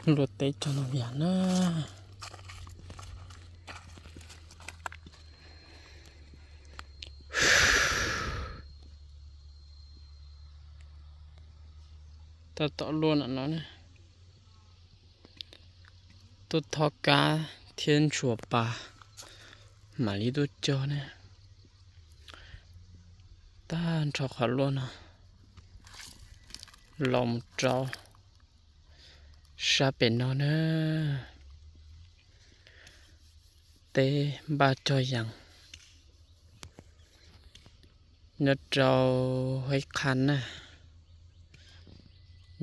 Luaj teb cog ntoo yas na. Tab tom luaj no no, tuaj thob kab thiab ntsuas pas mam li tuaj cog ne. Tag nrho qhov luaj no los mus rau sab pem no na, teb npaj cog yees nyob rau Huaib Qhab na,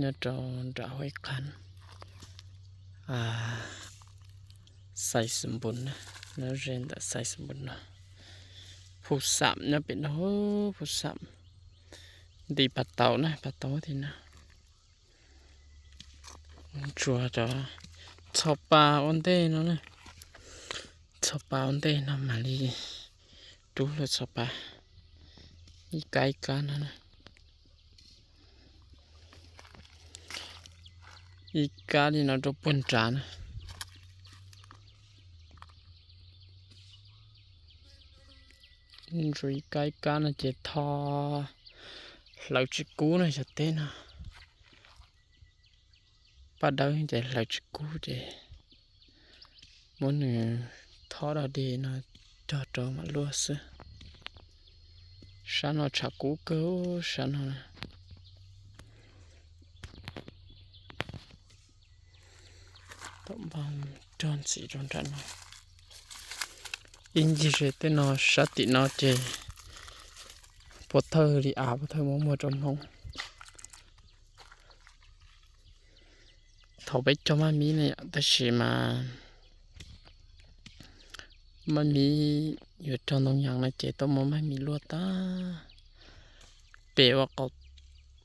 nyob rau nram Huaib Qhab, Xais Xus Npus na, nyob ze ntawm Xais Xus Npus no. Phu Xam nyob pem no, Phu Xam nti pas tau na, pas tau ti na. Tsuas cov txhos pas ua ntej no na, txhos pas ua ntej no mam li rub luag txhos pas ib kab ib kab no na. Ib kab li no rau puag nrad na. Ntsuas ib kab ib kab no ces tho hlawv tsis kub na xyov teb no. Paj dawb ces hlawv tsis kub ces muab nws thob dog dig no cog rau mam luaj xwb. Sab no tshav kub kawg, sab no. Tom npaj rog ntxiv rau nram no. Ib ncig ze tej no sab tim no ces puas thawj li av puas thawj muab muag rau Hmoob. Thaum peb cog maj mib na yom, tab sis mas maj mib yuav cog ntoo yas no ces tuaj muab maj mib luaj tag. Pem ua qaum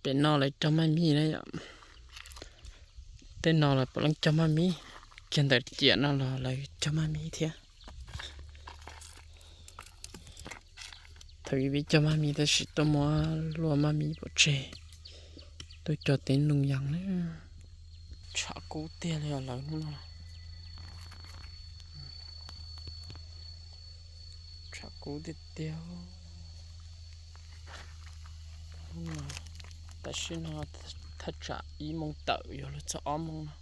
pem no lawv cog maj mib na yom. Tej no lawv puav leej cog maj mib, kiag ntawm ciam no los lawv cog maj mib thiab. Thaum ub peb cog maj mib tab sis tuaj muab luaj maj mib pov tseg, tuaj cog teb ntoo yas na. Tshav kub tiag li os lawv hnub no. Tshav kub tiag tiag. Tam sim no thaj tsam ib moos tawm yuav luag txog ob moos no.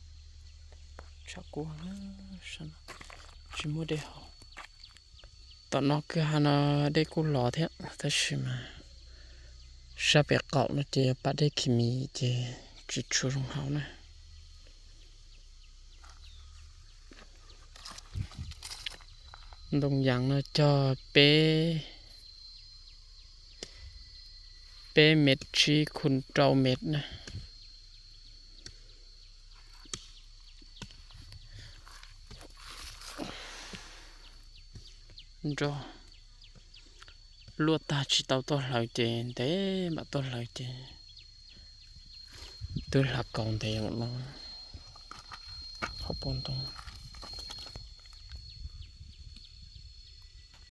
Tshav kub, tsis muaj dej haus. Tom no kwj ha no dej kuj los thiab tab sis mas sab pem qaum no ces yuav pab dej khi mis ces tsis tshua zoo haus na. Ntoo yas no cog peb, peb mev tsib khu rau mev na. Nrog luaj tag tsis tau tuaj hlawv ces ntev mam tuaj hlawv ces twb hlav kaus ntev ua no. Qhov puag ntoo